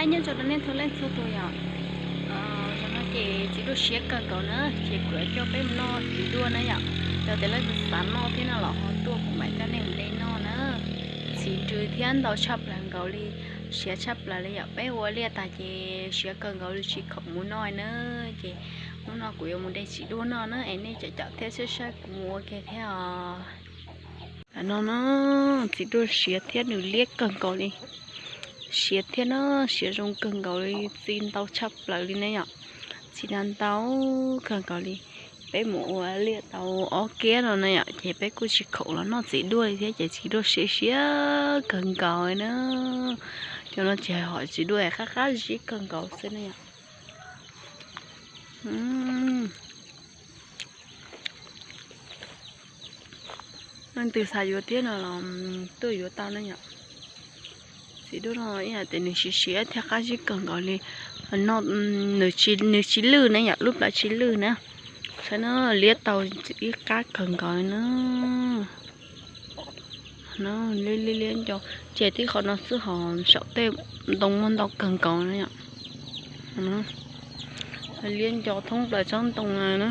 Nyob zoo rau nej txhua leej txhua tus yom. Zaum no ces txiv duaj siav kawg nkaus na, ces kuv yuav coj peb mus noj txiv duaj na yom. Yog tias leej twg xav noj thiab no los ho tuaj kuv mam coj nej mus de noj na. Txiv nrws thiab ntau tshaj plaws nkaus li, siav tshaj plaws li yom. Peb ua liaj tas ces siav kawg nkaus li tsis khoom mus noj na. Ces hnub no kuv yuav mus de txiv duaj noj na, es nej caum caum thiab saib saib kuv mus ua ke thiab os. Tam no na, txiv duaj siav thiab nws liab kawg nkaus li. Siav thiab na, siav zoo kawg nkaus li, txi ntau tshaj plaws li na yom. Txi ntau ntau kawg nkaus li. Peb mus ua liaj tau ob kiab no na yom, ces peb kuj tsis khoom los noj txiv duaj li thiab ces txiv duaj siav siav kawg nkaus li na. Cov no ces ho txiv duaj qab qab zib kawg nkaus xwb na yom. Leej twg xav yuav thiab no los tuaj yuav tau na yom. Txiv duaj no ib yam tias nws siav siav thiab qab zib kawg nkaus li. Nws tsis lwj na yom, lub plawv tsis lwj na. Saib na, liab tau ib qab kawg nkaus li na. Liab liab liab nco, ces tib qho no xwb ho saum tej ntoo muaj ntau kawg nkaus na yom. Liab nco thoob plaws tsob ntoo na.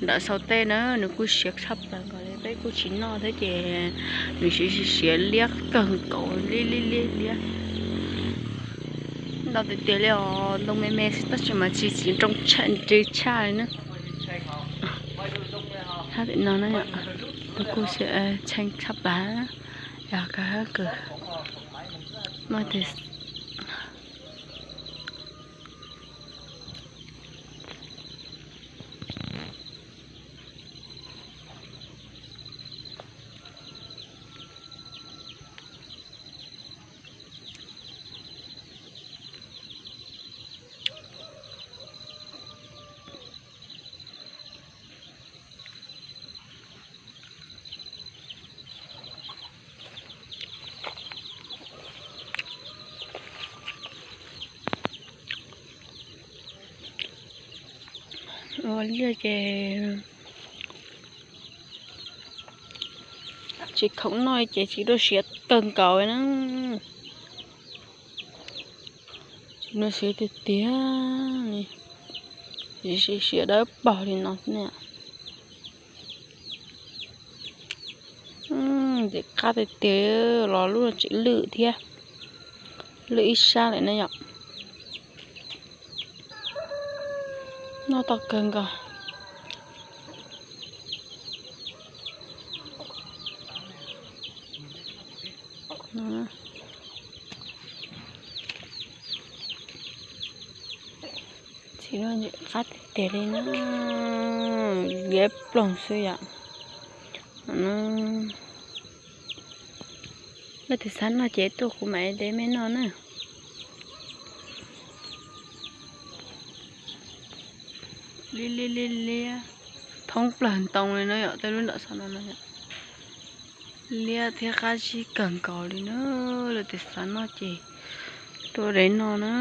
Nram saum tej na nws kuj siav tshaj plaws nkaus li, peb kuj tsis noj thiab ces nws siav siav liab kawg nkaus, liab liab liab liab. Ntau tiag tiag li os, ntoo me me xwb tab sis mas tsis tsis nroo tshaj ntsws tshaj li na. Hab tim no na, tus kuj tshee tshaj plaws, yog kawg kawg. Ua liaj ces tsis khoom noj ces txiv duaj siav kawg nkaus na. Txiv duaj siav tiag tiag li, siav dawb paug li no ne. Ntxim qab tiag tiag, los lub no tseem lwj thiab, lwj ib sab lawm na yom. Noj tau kawg nkaus. Txiv duaj ntxim qab tiag tiag li na, liab ploog xwb yom. Leej twg xav noj ces tuaj kuv mam de mej noj na. Liab liab liab liab, thoob plaws ntoo li no yom, tej lub nram saum no no yom. Liab thiab qab zib kawg nkaus li na, leej twg xav noj ces tuaj de noj na.